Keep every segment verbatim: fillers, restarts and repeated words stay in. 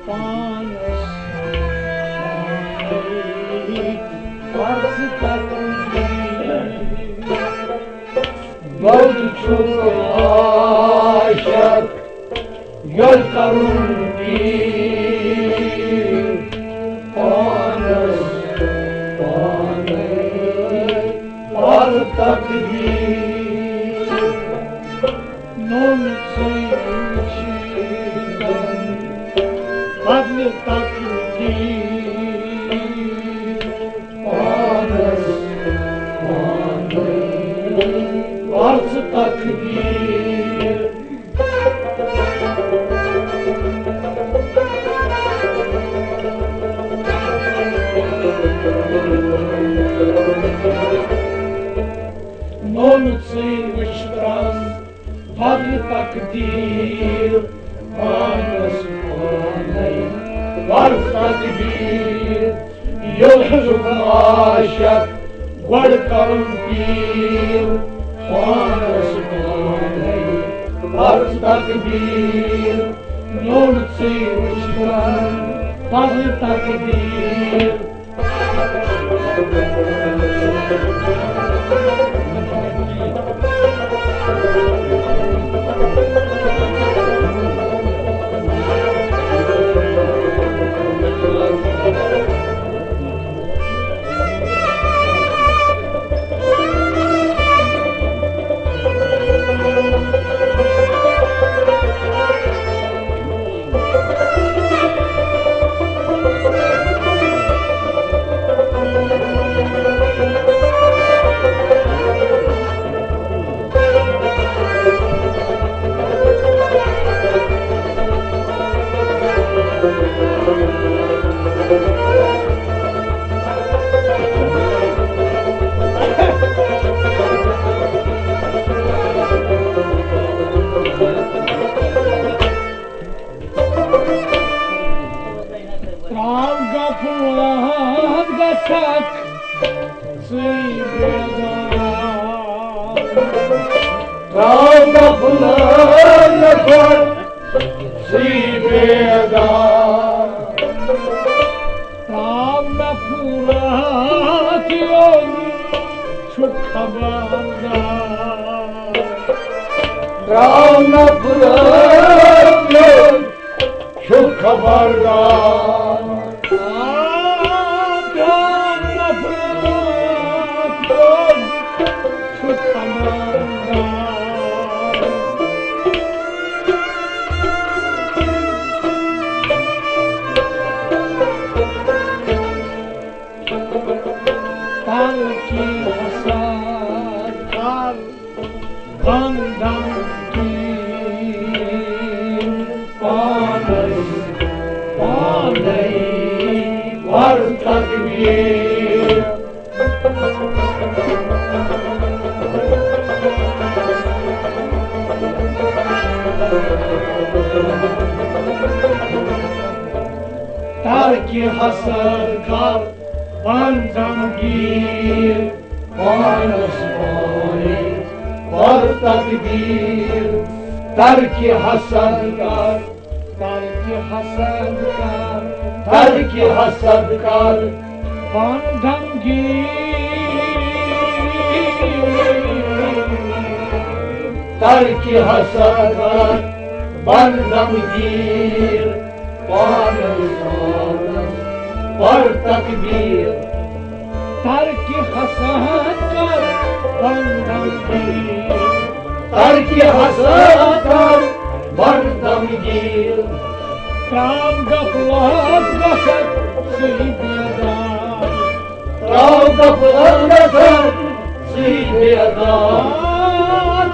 پانس پانَے پرزٕ تقدیٖر۔ بہٕ چھُس عاشق ییٚلہِ کرُن پیٖر، پانس پانے پرزٕ تقدیٖر۔ نوٚم ژٕے وٕچھِتھ بدلہِ تقدیٖر، پانس پانے پرزٕ تقدیٖر۔ نوٚم ژٕے وٕچھتن بدلہِ تقدیٖر، پانس پانے پرزٕ تقدیٖر۔ ییٚلہِ چھُکھ عاشق گۄڈٕ کرُن پیٖر، پانس پانے پرزٕ تقدیٖر۔ نوٚم ژٕے وٕچھتن بدلہِ تقدیٖر۔ ترٛاو غفلت گژھکھ ژٕے بیدار۔ ترٛاو غفلت گژھکھ ژٕے بیدار۔ ترٛاو نفرت یوٚد چھُ خبردار۔ ترٛاو نفرت یوٚد چھُ خبردار۔ آ، ترٛاو نفرت یوٚد چھُ خبردار۔ ترکِ حسد کر بندن کِنۍ، پانس پانے پر تقدیر۔ ترکِ حسد کر بندن کِنۍ، پانس پانے پر تقدیر۔ ترکِ حسد کر، ترکِ حسد کر، ترکِ حسد کر بندن کِنۍ۔ ترکِ حسد کر بندن کِنۍ، پانس پانے پر تقدیر۔ ترکِ حسد کر بندن کِنۍ، ترکِ حسد کر بندن کِنۍ۔ ترٛاو غفلت گژھکھ ژٕے بیدار۔ ترٛاو غفلت گژھکھ ژٕے بیدار۔ آ،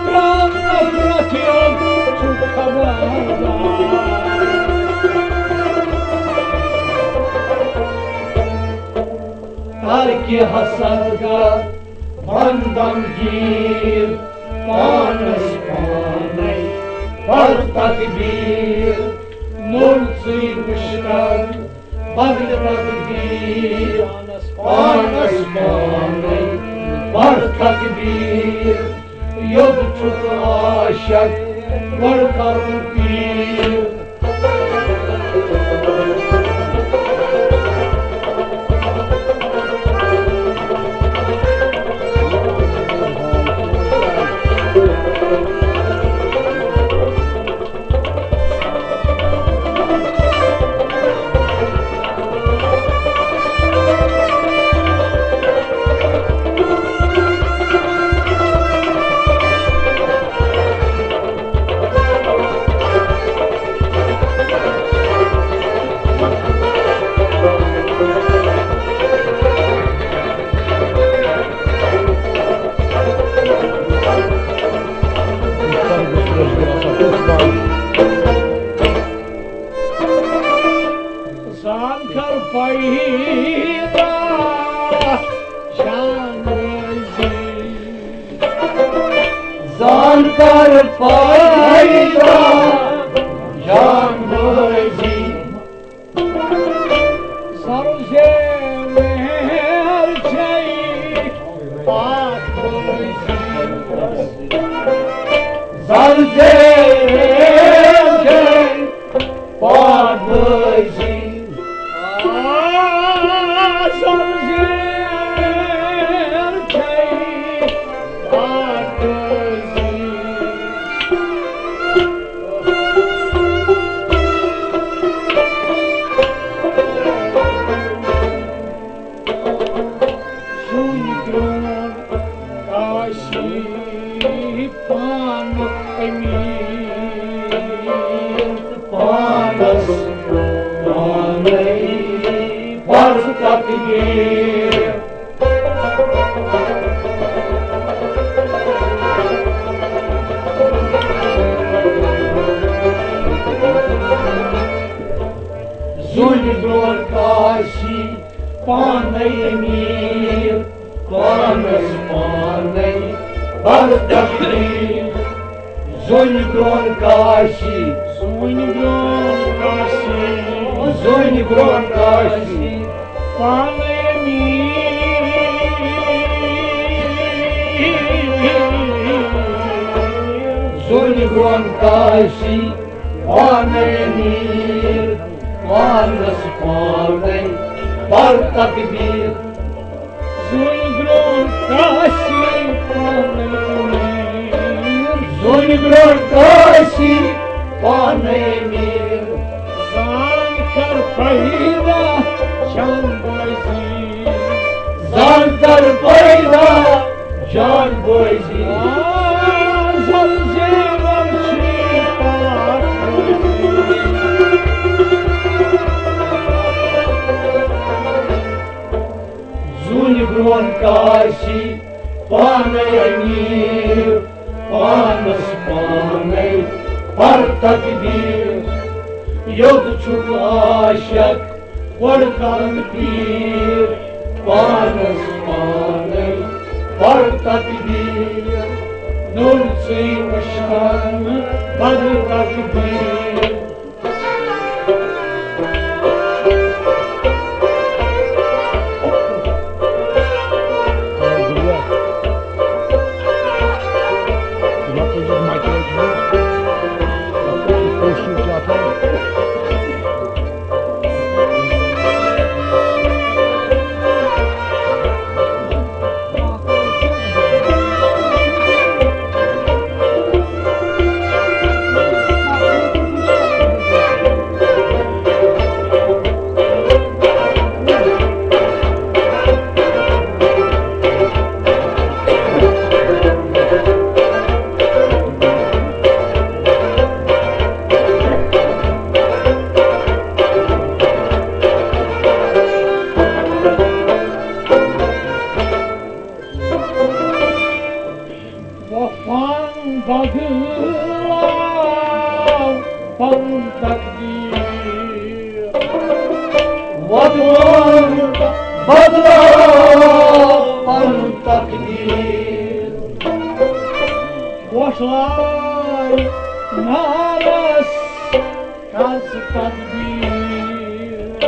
ترٛاو نفرت یوٚد چھُ خبردار۔ ترکِ حسد کر بندن کِنۍ، پانس پانے پر تقدیر۔ نوٚم ژٕے وٕچھتن بدلہِ تقدیر، پانس پانے پر تقدیر۔ یوٚد چھُکھ عاشق گۄڈٕ کرُن پیٖر۔ زان کر پیدا جان بازی۔ زان کر پیدا جان بازی۔ زر زیر چھئی پاک بازی۔ زر زیر چھئی پاک بازی۔ آ، زر زیر چھئی پاک بازی۔ سُے درٛون کاشی پانہٕ أمیٖر، پانَس پانَے پَر تقدیٖر۔ زُنہِ برٛونٛہہ کاشی پانے أمیٖر، پانس پانے بر تقدیٖر۔ زُنہِ برٛونٛہہ کاشی، زُنہِ برٛونٛہہ کاشی، زُنہِ برٛونٛہہ کاشی پانے أمیٖر۔ زُنہِ برٛونٛہہ کاشی پانے أمیٖر، پانس پانے بر تقدیٖر۔ زُنہِ برٛونٛہہ کاشی پانے أمیٖر۔ زُنہِ برٛونٛہہ کاشی پانے أمیٖر۔ زان کر پیدا جان بازی۔ زان کر پیدا جان بازی۔ آ، زل زیور چھی پاک۔ زُنہِ برٛونٛہہ کاشی پانے أمیٖر، پانس پانے بر تقدیٖر۔ یوٚت چھُکھ عاشق گۄڈٕ کرن پیٖر، پانس پانے بر تقدیٖر۔ نوٚر ژٕے وٕچھان بدل تقدیٖر۔ وۄتھان بدلاو پنُن تقدیٖر۔ وۄتھان بدلاو پنُن تقدیٖر۔ وۄٹھ لایہِ نارس کر ژٕ تقدیٖر۔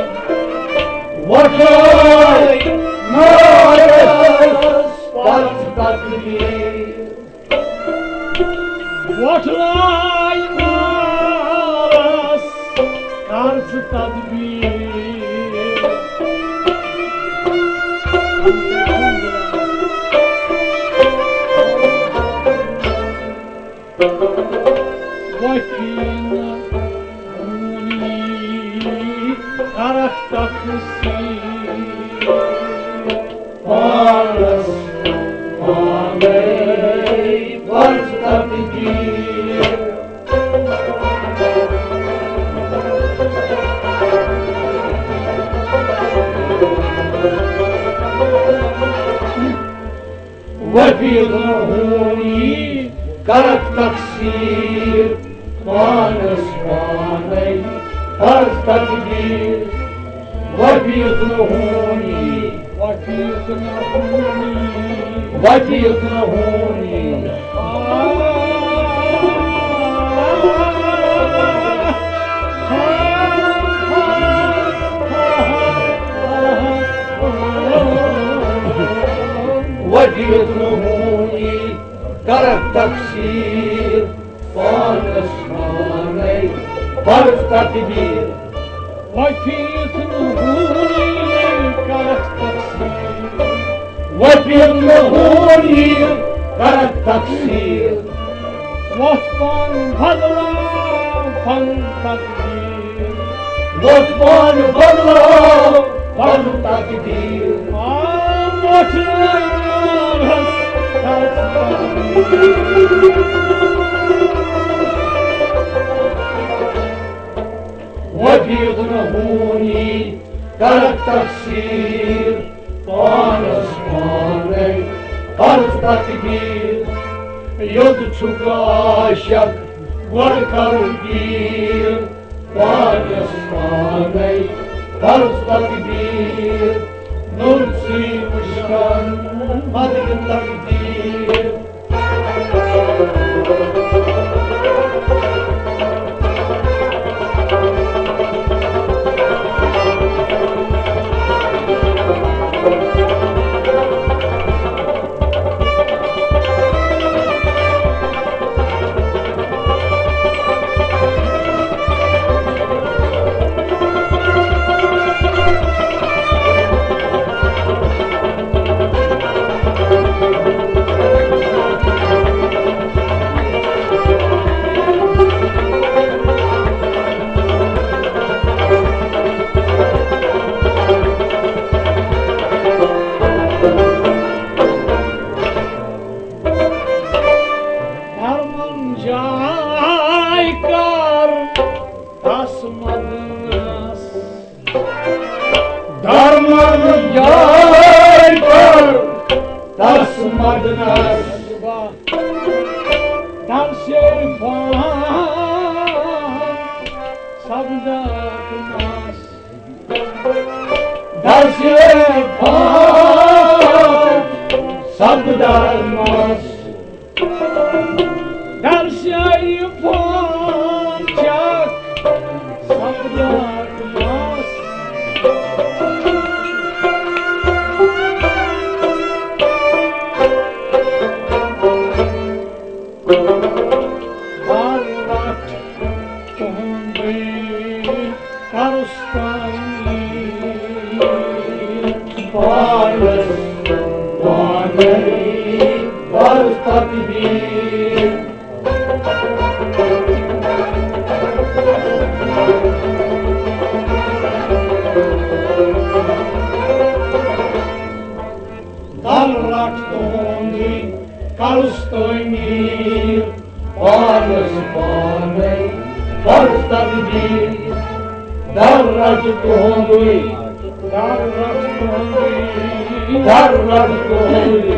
وۄٹھ لایہِ نارس کر ژٕ تقدیٖر۔ وۄٹھ لایہِ نارس کر ژٕ تدبیر۔ وۄتھی نہٕ ہوٗنی کرکھ تقسیٖم۔ پانس پانے ورز تقدیر۔ وفیق نہونی کرک تقصیر، پانس پانے فرض تقدیر۔ وفیق نہونی، وفیق نہونی، وفیق نہونی۔ وفیق نہونی کرک تقصیر، پانس پانے فرض تقدیر۔ وفیق نہونی کرک تقصیر۔ وفیق نہونی کرک تقصیر۔ وۄتھ پان بدلاو پنُن تقدیر۔ وۄتھ پان بدلاو پنُن تقدیر۔ آ، وۄتھ لٲگۍ نارس تقدیر۔ وفیق نہونی کرک تقصیر، پانس پانے فرض تقدیر۔ یوٚت چھُکھ عاشق گۄڈٕ کرُن پیٖر، پانس پانے فرض تقدیر۔ نوٚژٕے وٕچھان بدل تقدیر۔ دھرمن جاے کر تس مدنس۔ دھرمن جاے کر تس مدنس۔ درسے پان سبدات مس۔ درسے پان سبدات مس۔ درسے پان چک سبدات مس۔ بر رٹھ تُہُنٛدُے کرُس تعمیٖر۔ پانس پانے فرض تقدیر۔ در رٹھ تُہُنٛدُے کرُس تعمیٖر۔ پانس پانے فرض تقدیر۔ در رٹھ تُہُنٛدُے۔ در رٹھ تُہُنٛدُے۔ در رٹھ تُہُنٛدُے۔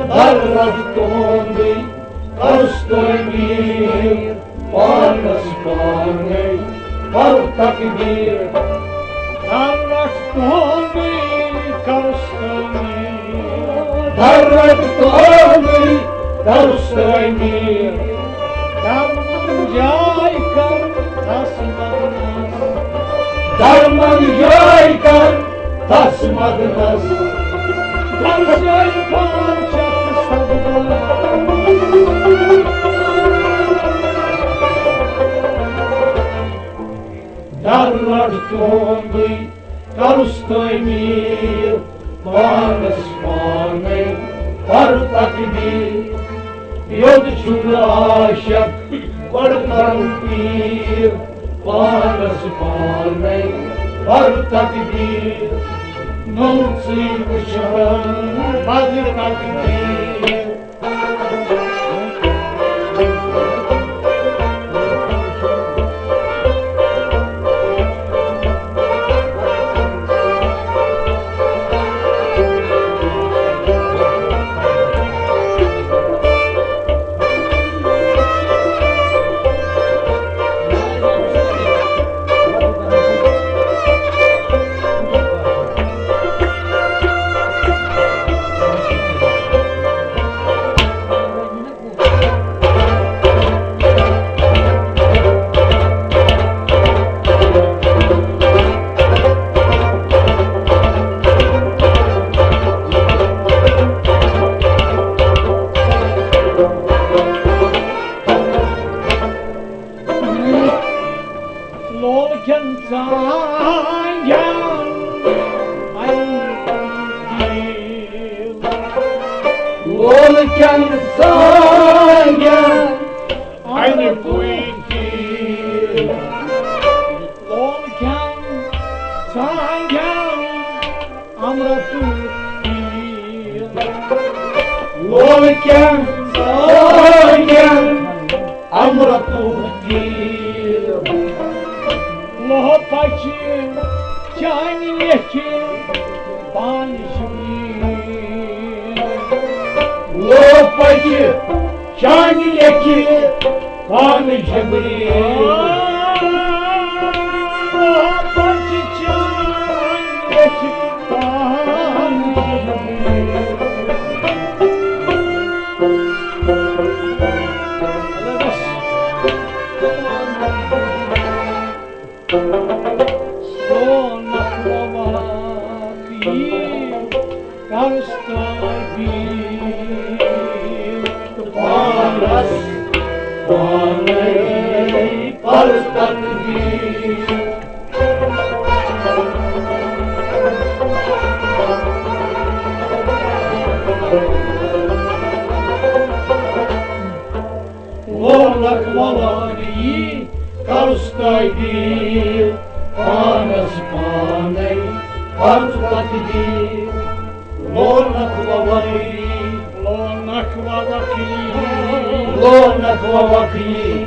در رٹھ تُہُنٛدُے۔ کرُس تعمیٖر۔ پانس پانے فرض تقدیر۔ در رٹھ تُہُنٛدُے کرُس تعمیٖر۔ در رٹھ تُہُنٛدُے کرُس تعمیٖر۔ دھرمن جاے کر تس مدنس۔ در منٛز جاے کر تس مدنس۔ درسٲے پانہٕ چھکھ سپدان۔ در رٹ تُہُنٛدُے کرُس تعمیٖر، پانس پانے پر تقدیر۔ یوٚت چھُ عاشق گۄڈٕ کرُن پیٖر، پانس پانے پر تقدیر۔ نوٚژٕے وٕچھان بد تقدیر۔ لولکن ژانگیان، لولکن ژانگیان، انہِ پوٗتۍ تیٖل۔ لول کھٮ۪ن ژانگٮ۪ن امرتُک تیٖل۔ لول کھٮ۪ن ژانگٮ۪ن امرتُک تیٖل۔ لوہ پچہِ چانہِ لیکھِ پانہٕ شبیٖر۔ لوہ پچہِ چانہِ لیکھِ پانہٕ جبریٖل۔ لوہ پچہِ چانہِ لیکھِ پانہٕ جبریٖل۔ سونک ووکھ یی کرس تعبیر۔ پانس پانے پر تقدیر۔ وونکھ ووکھ یی کرس تعبیر، پانس پانے کرس تقدیر۔ وونکھ ووکھ یی، وونکھ ووکھ یی، وونکھ ووکھ یی۔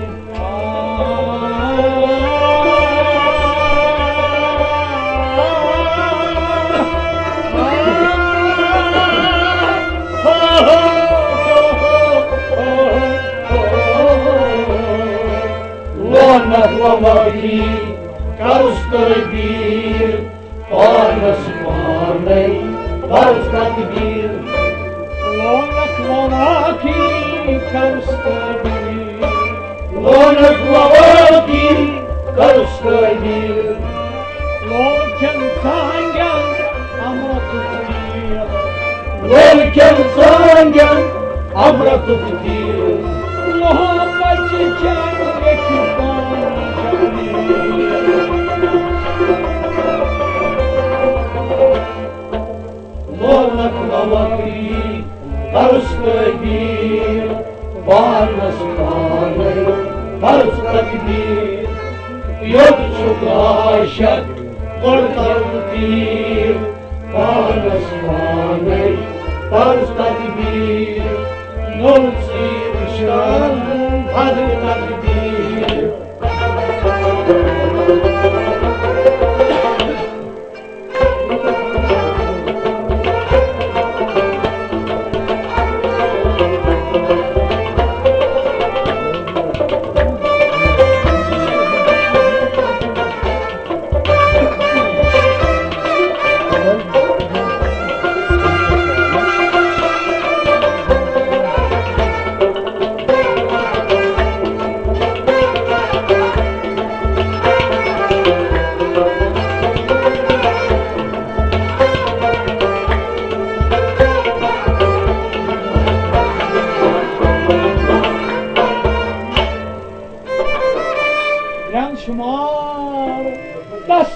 لعنت و مغفی کرس تعبیر، پانس پانے کرس تقدیر۔ لعنت و مغفی کرس تعبیر۔ لعنت و مغفی کرس تعبیر۔ لول کھٮ۪ن ژانگٮ۪ن امرتُک تیٖل۔ لول کھٮ۪ن ژانگٮ۪ن امرتُک تیٖل۔ لوہ پچہِ چانہِ لیکھِ پانہٕ جبریٖل۔ لعنت و مغفی کرس تعبیر، پانس پانے کرس تقدیر۔ یوٚت چھُ عاشق گۄڈٕ کرُن تیٖل، پانس پانے کرس تقدیر۔ نوٚژٕے وٕچھان بد تقدیر۔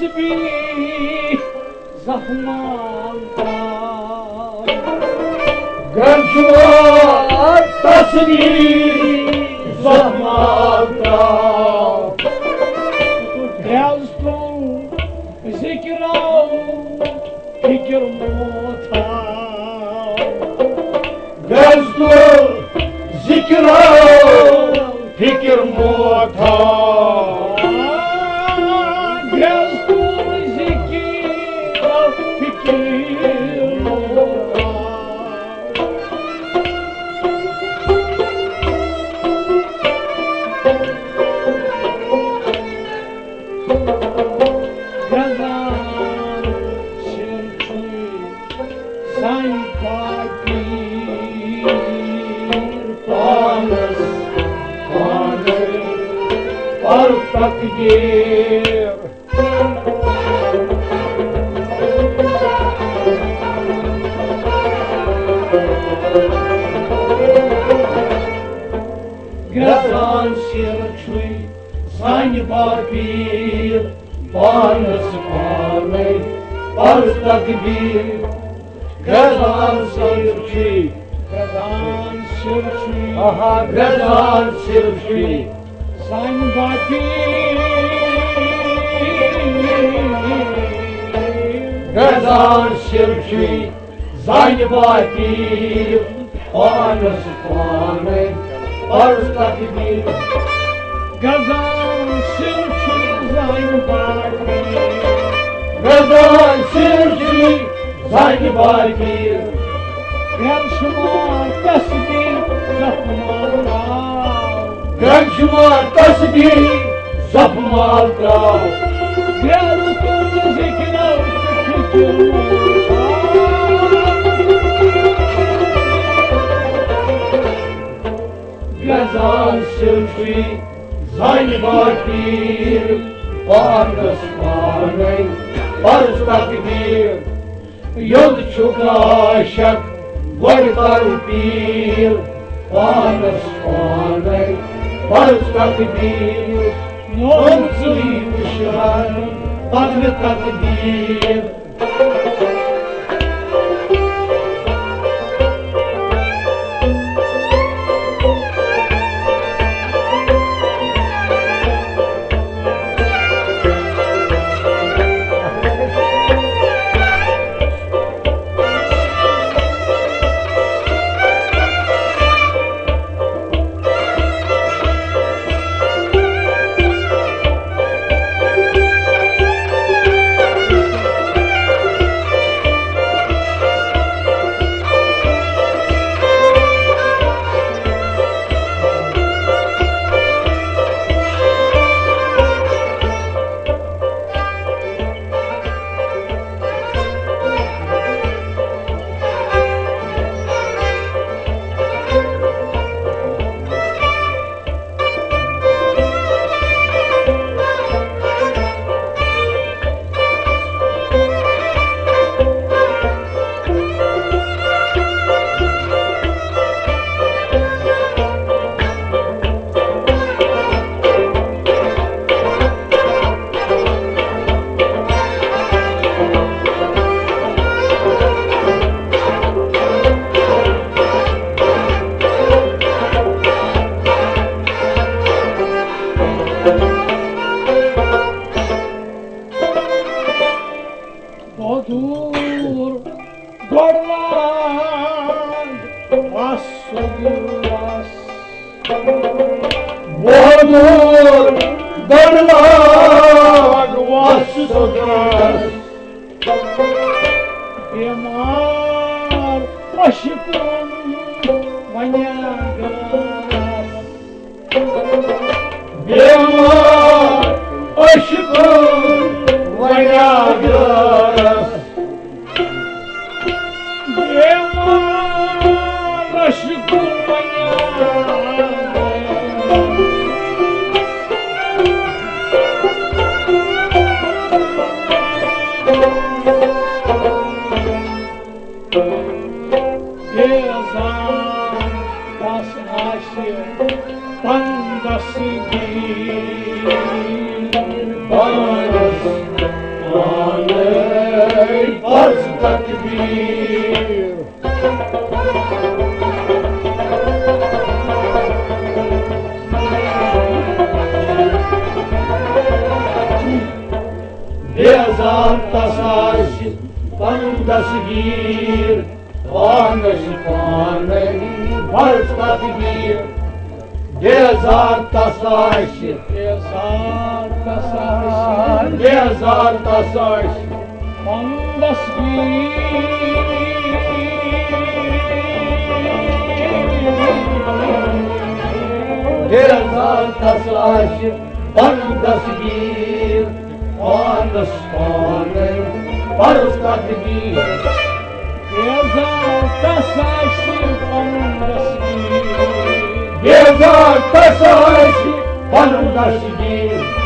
تسبیح زخمال ترٛاو۔ گنجوار تسبیح زخمال ترٛاو۔ گرٛٮ۪ز تُل ذِکرو فِکر مو تھاو۔ گرٛٮ۪ز تُل ذِکرو فِکر مو تھاو۔ گرٛٮ۪ز تُل ذِکرو فِکر مو تھاو۔ گرٛٮ۪زان سِر چھُے سانہِ پاپی پانس پانے پر تقدیر۔ گرٛٮ۪زان سِر چھُے سانہِ پاپی پانس پانے پر تقدیر۔ گرٛٮ۪زان سِر چھُے، گرٛٮ۪زان سِر چھُے، آہا، گرٛٮ۪زان سِر چھُے سانہِ پاپی۔ گرٛٮ۪زان سِر چھُے سانہِ پاپی پانس پانے پر تقدیر۔ گرٛٮ۪زان سِر چھُے سانہِ پاپی۔ گرٛٮ۪زان سِر چھُے سانہِ پاپی۔ گرٛٮ۪ز شُمار تسبیح زخمال ترٛاو۔ گرٛٮ۪ز شُمار تسبیح زخمال ترٛاو۔ گرٛٮ۪ز تُل ذِکرو فِکر مو تھاو۔ گرٛٮ۪زان سِر چھُے سانہِ پاپی پانس پانے پر تقدیر۔ یوٚت چھُکھ عاشق گۄڈٕ تَل پیٖر، پانَس پانَے پَرُس تقدیٖر۔ نوٚم ژٕے وٕچھان بدلہٕ تقدیٖر۔ بودوٗر گۄڈٕ لاگ وَس سیوٚد وَس۔ بودوٗر گۄڈٕ لاگ وَس سیوٚد وَس۔ بٮ۪مار عٲشقَن وَنیٛا گرٛاس۔ بٮ۪مار عٲشقَن وَنیٛا گرٛاس۔ بٮ۪مار عٲشقَن وَنیٛا گرٛاس۔ بیزار تس آسہِ پندس گیٖر پانس بیزار تس آسہِ پنُن دستگیر، پانس پانے فرض تقدیر۔ بیزار تس آسہِ، بیزار تس آسہِ، بیزار تس آسہِ پنُن دستگیر۔ بیزار تس آسہِ پنُن دستگیر، پانس پانے فرض تقدیر۔ بیزار تس آسہِ پنُن دستگیر۔ بیزار تس آسہِ پنُن دستگیر۔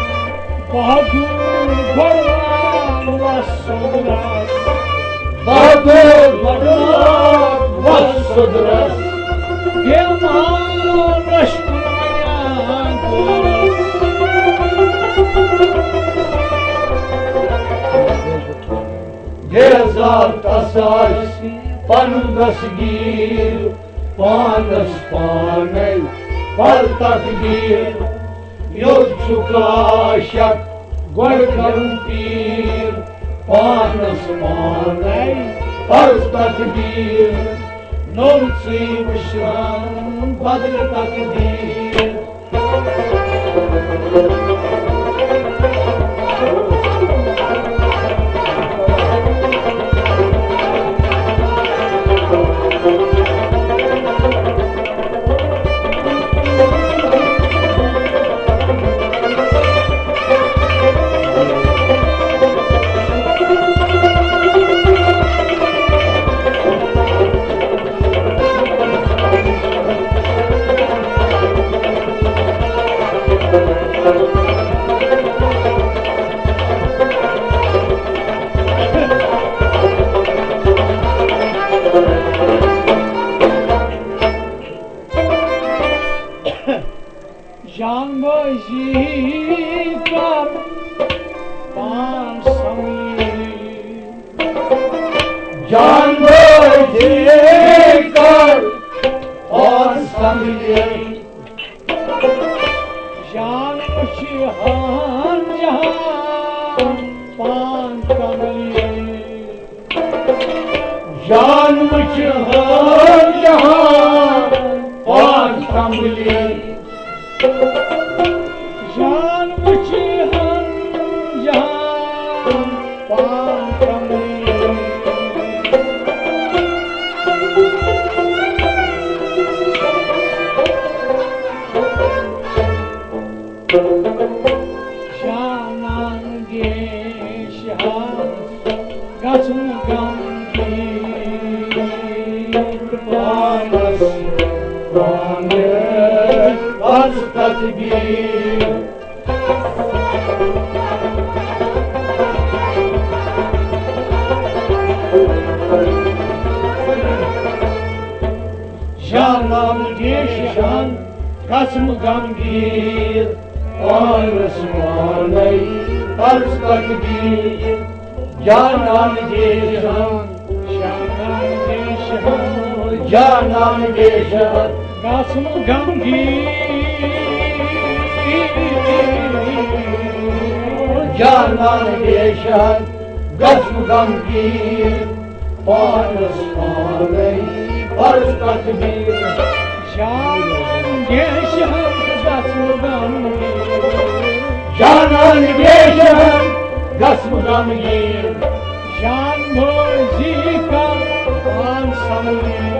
بہادُر بڑوان وس سوٚدرس۔ بہادُر بڑوان وس سوٚدرس۔ بے مال رشک میان دورس۔ بیزار تس آسہِ پنُن دستگیر، پانس پانے پر تقدیر۔ یوٚت چھُ کاشک گۄڈٕ کرُن پیٖر، پانس پانے پر تقدیر۔ نوٚو ژٕے وٕچھان بدل تقدیر۔ جان بازی کر پان سنبھلی۔ جان بازی کر پان سنبھلی۔ جان وچھِ ہان جہان پان سنبھلی۔ جان وچھِ ہان جہان پان سنبھلی۔ جان وچھِ ہان جہان پان سنبھلی۔ جانان گیش ہان گژھُن غمگیٖن۔ پانس پانہٕ بس تدبیر۔ جانان گیش ہان گژھُن غمگیٖن۔ پانس پانے فرض تقدیر۔ جانان گیش ہان، جانان گیش ہان، جانان گیش ہان۔ گژھُن غمگیٖن۔ جانان گیش ہان، گژھُن غمگیٖن۔ پانس پانے فرض تقدیر۔ جانان گیش ہان گژھُن غمگیٖن۔ جانان گیش ہان گژھُن غمگیٖن۔ جان بازی کر پان سنبھلی۔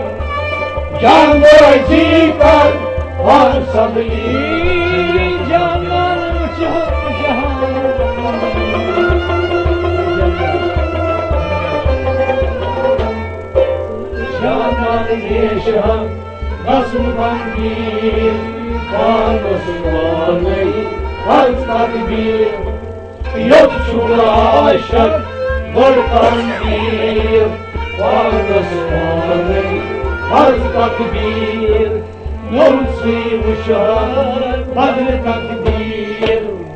جان بازی کر پان سنبھلی۔ جانان وچھِ ہان جہان۔ جانان گیش ہان گژھُن غمگیٖن۔ پانس پانے فرض تدبیر۔ یوٚت چھُ عاشق گۄڈٕ تنبیٖر۔ پانس پانے فرض تدبیر۔ نوٚو ژٕے وٕچھان بدل تقدیر۔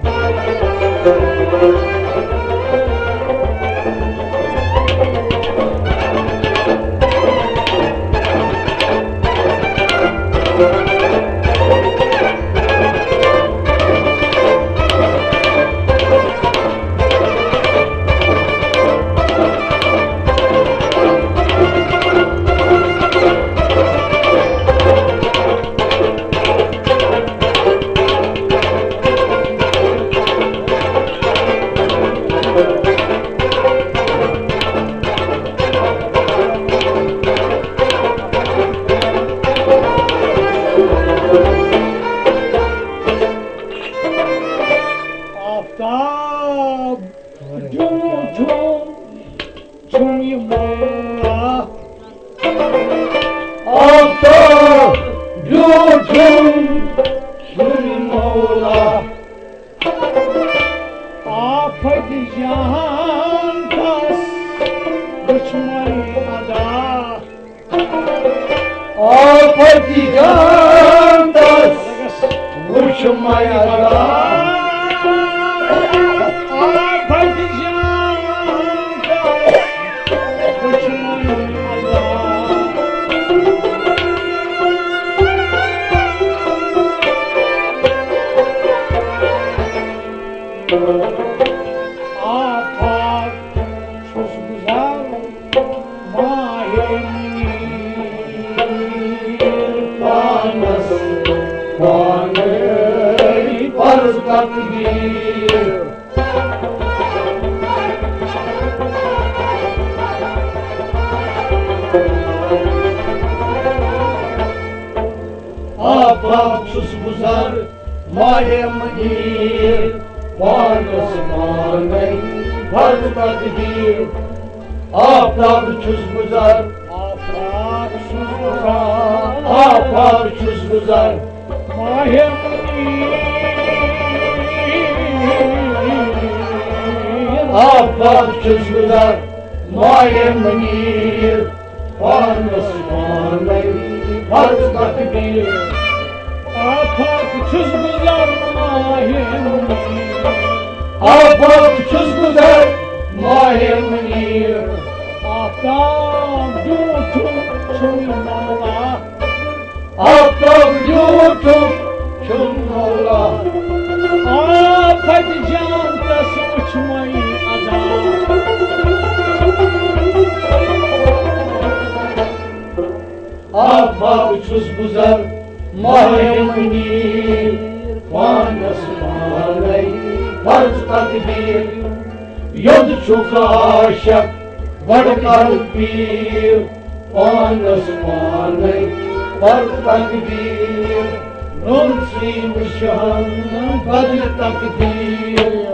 پتی جان تس وچھ میا۔ پتی جان تس وچھ میا۔ آفاق چھُس گُزار ماہِ منیٖر پانس پانے پرز تقدیٖر۔ آفاق چھُس گُزار ماہِ منیٖر پانس پانے پرز تقدیٖر۔ آفتاب چھُس گُزار، آفتاب چھُس گُزار، آفتاب چھُس گُزار ماہِ منیٖر۔ آفتاب چھُس گُزار ماہِ منیٖر پانس پانے پرز تقدیٖر۔ آفاق چھُس گُزار ماہِ منیٖر۔ آفاق چھُس گُزار ماہِ منیٖر۔ آفتاب زیوٗٹھ چھُم مولا۔ آفتاب زیوٗٹھ چھُم مولا۔ آفت جان تس وُچھ مے عذاب۔ آفاق چھُس گُزار ماہِ منیٖر پانس پانے پرز تقدیٖر۔ یوٚد چھُکھ عاشق بڑٕ کر پیٖر پانس پانے پرز تقدیٖر۔ رونسٕے وٕچھان بدل تقدیٖر۔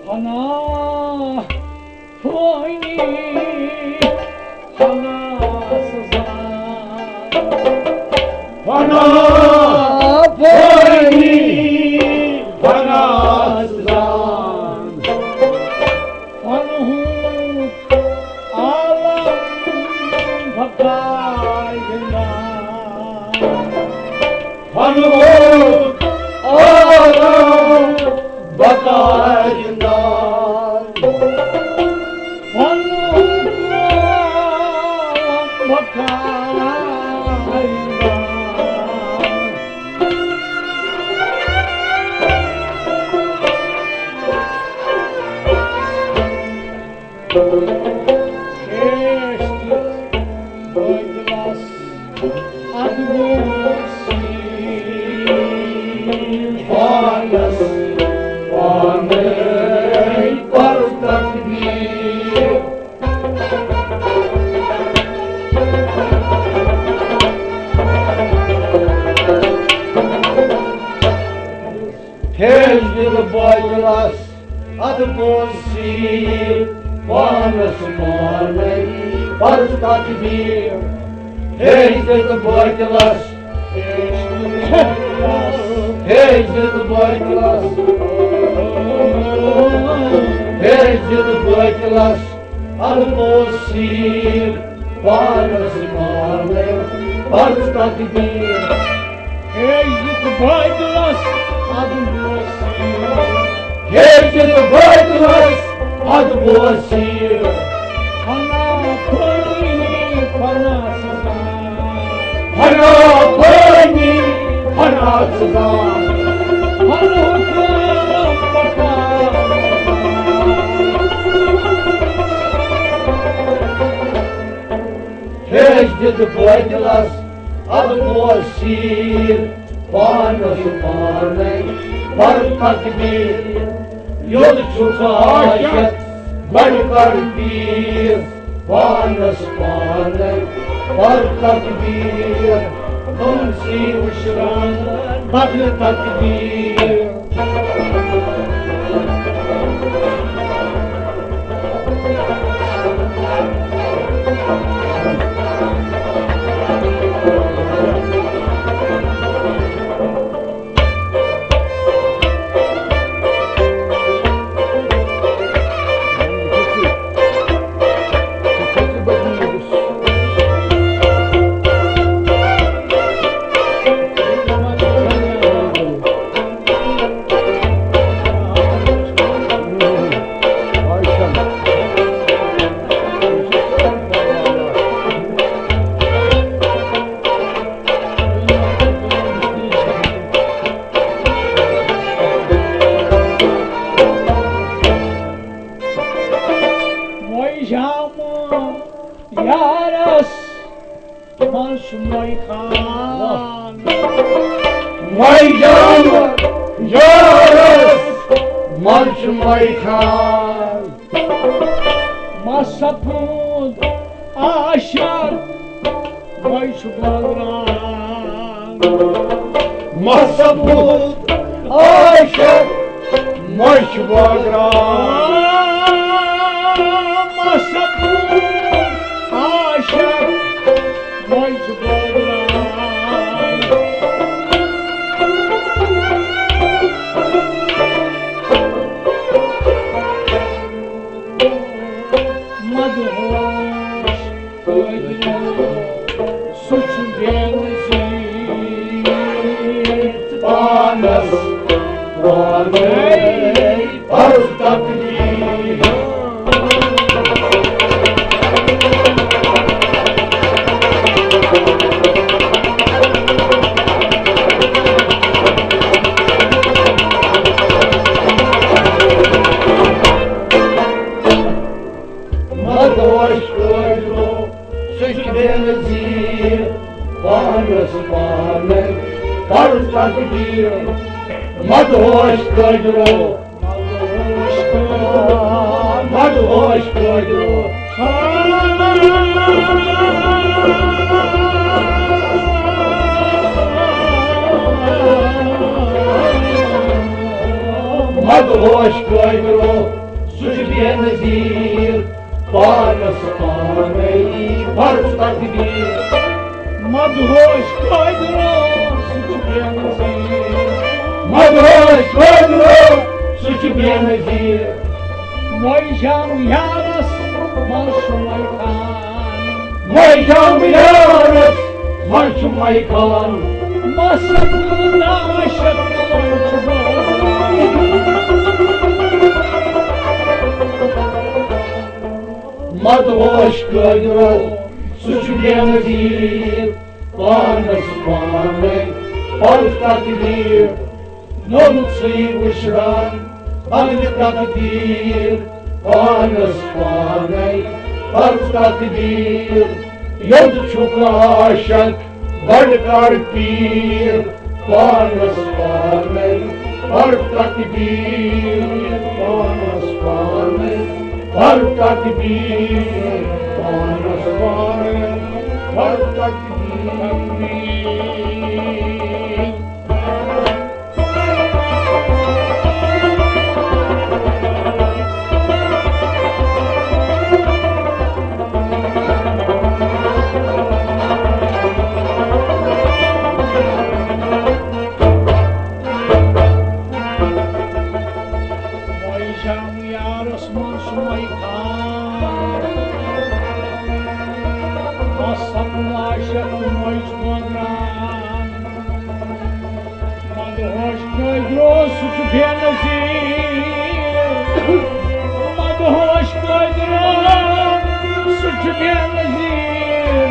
فنا فانی فنا سزا۔ فنا فانی فنا سزا۔ فنہُک عالم بقا زندہ۔ فنہُک عالم بقا زندہ۔ فنہُک عالم بقا زندہ۔ کھیس تہٕ بٲتلس ادٕ گوٚو سیٖل۔ پانس پانے پر تقدیٖر۔ کھیس دِتھ بٲتلس ادٕ پوٚز سیٖل، پانس پانے پرز تقدیٖر۔ کھیس دِتھ بٲتلس، کھیس دِتھ بٲتلس، کھیس دِتھ بٲتلس ادٕ پوٚز سیٖل، پانس پانے پرز تقدیٖر۔ کھیس دِتھ بٲتلس ادٕ پوٚز سیٖل۔ کھیس دِتھ بٲتلس ادٕ پوٚز سیٖل۔ فنا فانی فنا سزا۔ فنا فانی فنا سزا۔ فنہُک عالم بقا۔ بٲطلس اَدٕ گوس سیٖر، پانس پانے پر تقدیر۔ یوٚت چھُکھ عاشق گۄڈٕ کر پیٖر، پانس پانے پر تقدیر۔ تُلسی وٕشران بدل تقدیر۔ وۄنۍ چھِ آمُت یارس منٛز چھُ مۄے خان۔ وۄنۍ چھِ آمُت یارس منٛز چھُ مۄے خان۔ مَس سَپُد عاشق مۄے چھُ بٲگراوان۔ مَس سَپُد عاشق مۄے چھُ بٲگراوان۔ مَس سَپُد عاشق مۄے چھُ بٲگراوان۔ مدہوش قٲدرو، سُہ چھُ بے نظیر۔ پانس پانے پر تقدیر۔ مدہوش قٲدرو، سُہ چھُ بے نظیر، پانس پانے پر تقدیر۔ مدہوش قٲدرو، مدہوش قٲدرو۔ مدہوش قٲدرو، سُہ چھُ بے نظیر، پانس پانے پر تقدیر۔ مدہوش قٲدرو، سُہ چھُ بے نظیر۔ مدہوش قٲدرو، سُہ چھُ بے نظیر۔ مۄے جام یارس منٛز چھُ مۄے خان۔ مۄے جام یارس منٛز چھُ مۄے خان۔ مَس سَپُد عاشق مۄے چھُ بٲگراوان۔ مدہوش قٲدرو، سُہ چھُ بے نظیر، پانس پانے پر تقدیر۔ نوٚم ژٕے وٕشران بدلہِ تقدیر، پانس پانے پر تقدیر۔ یوٚت چھُکھ عاشق گۄڈٕ کر پیٖر، پانس پانے پر تقدیر۔ پانس پانے پر تقدیر۔ پانس پانے پر تقدیر۔ مۄے جام یارس منٛز چھُ مۄے خان۔ مَس سَپُد عاشق مۄے چھُ بٲگراوان۔ مدہوش قٲدرو، سُہ چھُ بے نظیر۔ مدہوش قٲدرو، سُہ چھُ بے نظیر۔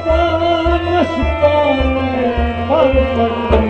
پانس پانے پر تقدیر۔